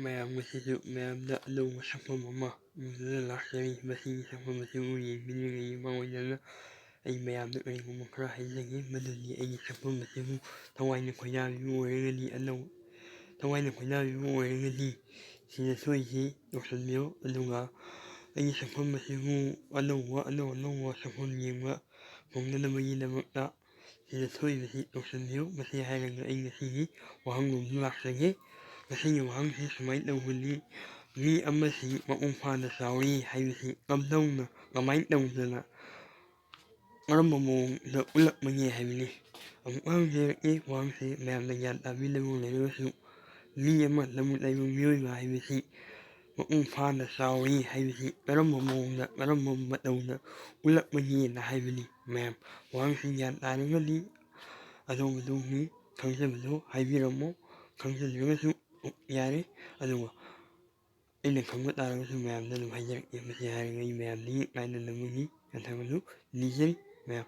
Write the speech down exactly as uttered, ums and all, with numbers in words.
ꯃꯌꯥꯝ, ꯉꯁꯤꯁꯨ ꯃꯌꯥꯝꯗ ꯑꯅꯧꯕ ꯁꯛꯐꯝ ꯑꯃ ꯎꯗꯨꯅ ꯂꯥꯛꯆꯔꯤ꯫ ꯃꯁꯤꯒꯤ ꯁꯛꯐꯝ ꯑꯁꯤꯕꯨ ꯌꯦꯡꯕꯤꯔꯤꯉꯩꯒꯤ ꯃꯥꯡꯑꯣꯏꯅꯅ ꯑꯩ ꯃꯌꯥꯝꯗ ꯀꯔꯤꯒꯨꯝꯕ ꯈꯔ ꯍꯥꯏꯖꯒꯦ, ꯃꯗꯨꯗꯤ ꯑꯩꯒꯤ ꯁꯛꯐꯝ ꯑꯁꯤꯕꯨ ꯊꯋꯥꯏꯅ ꯈꯣꯏꯗꯥꯕꯤꯕ ꯑꯣꯏꯔꯒꯗꯤ ꯑꯅꯧ-, ꯊꯋꯥꯏꯅ ꯈꯣꯏꯗꯥꯕꯤꯕ ꯑꯣꯏꯔꯒꯗꯤ ꯁꯤꯗ ꯁꯣꯏꯗꯦ ꯇꯧꯁꯟꯕꯤꯌꯨ꯫ ꯑꯗꯨꯒ ꯑꯩꯒꯤ ꯁꯛꯐꯝ ꯑꯁꯤꯕꯨ ꯑꯅꯧꯕ, ꯑꯅꯧ ꯑꯅꯧꯕ ꯁꯛꯐꯝ ꯌꯦꯡꯕ ꯐꯪꯅꯅꯕꯒꯤꯗꯃꯛꯇ ꯁꯤꯗ ꯁꯣꯏꯕꯁꯤ ꯇꯧꯁꯟꯕꯤꯌꯨ꯫ ꯃꯁꯤ ꯍꯥꯏꯔꯒ ꯑꯩ ꯉꯁꯤꯒꯤ ꯋꯥꯍꯪꯂꯣꯝꯗ ꯂꯥꯛꯆꯒꯦ꯫ ꯉꯁꯤꯒꯤ ꯋꯥꯍꯪꯁꯤ ꯁꯨꯃꯥꯏꯅ ꯇꯧꯕꯅꯤ: ꯃꯤ ꯑꯃꯁꯤ ꯃꯄꯨꯡ ꯐꯥꯅ ꯆꯥꯎꯔꯤ ꯍꯥꯏꯕꯁꯤ ꯀꯝꯗꯧꯅ, ꯀꯃꯥꯏꯅ ꯇꯧꯗꯅ, ꯀꯔꯝꯕ ꯃꯑꯣꯡꯗ ꯎꯠꯂꯛꯄꯒꯦ ꯍꯥꯏꯕꯅꯤ꯫ ꯑꯃꯨꯛ ꯍꯟꯅ ꯍꯥꯏꯔꯛꯀꯦ, ꯋꯥꯍꯪꯁꯤ ꯃꯌꯥꯝꯅ ꯒ꯭ꯌꯥꯟ ꯇꯥꯕꯤꯗꯕ ꯂꯩꯔꯒꯁꯨ, ꯃꯤ ꯑꯃ, ꯂꯝ ꯂꯩꯕ ꯃꯤꯑꯣꯏꯕ ꯍꯥꯏꯕꯁꯤ ꯃꯄꯨꯡ ꯐꯥꯅ ꯆꯥꯎꯔꯤ ꯍꯥꯏꯕꯁꯤ ꯀꯔꯝꯕ ꯃꯑꯣꯡꯗ, ꯀꯔꯝꯕ ꯃꯇꯧꯗ ꯎꯠꯂꯛꯄꯒꯦꯅ ꯍꯥꯏꯕꯅꯤ꯫ ꯃꯌꯥꯝ ꯋꯥꯍꯪꯁꯤ ꯒ꯭ꯌꯥꯟ ꯇꯥꯔꯒꯗꯤ ꯑꯗꯣꯝ ꯑꯗꯣꯝꯒꯤ ꯈꯪꯖꯕꯗꯨ ꯍꯥꯏꯕꯤꯔꯝꯃꯨ, ꯈꯪꯖꯗ꯭ꯔꯒꯁꯨ ꯌꯥꯔꯦ꯫ ꯑꯗꯨꯒ ꯑꯩꯅ ꯈꯪꯕ ꯇꯥꯔꯒꯁꯨ ꯃꯌꯥꯝꯗ ꯑꯗꯨꯝ ꯍꯥꯏꯖꯔꯛꯀꯦ꯫ ꯃꯁꯤ ꯍꯥꯏꯔꯒ ꯑꯩ ꯃꯌꯥꯝꯗꯒꯤ ꯀꯥꯏꯅꯅꯕꯒꯤ ꯌꯥꯊꯪ ꯑꯗꯨ ꯅꯤꯖꯔꯤ꯫ ꯃꯌꯥꯝ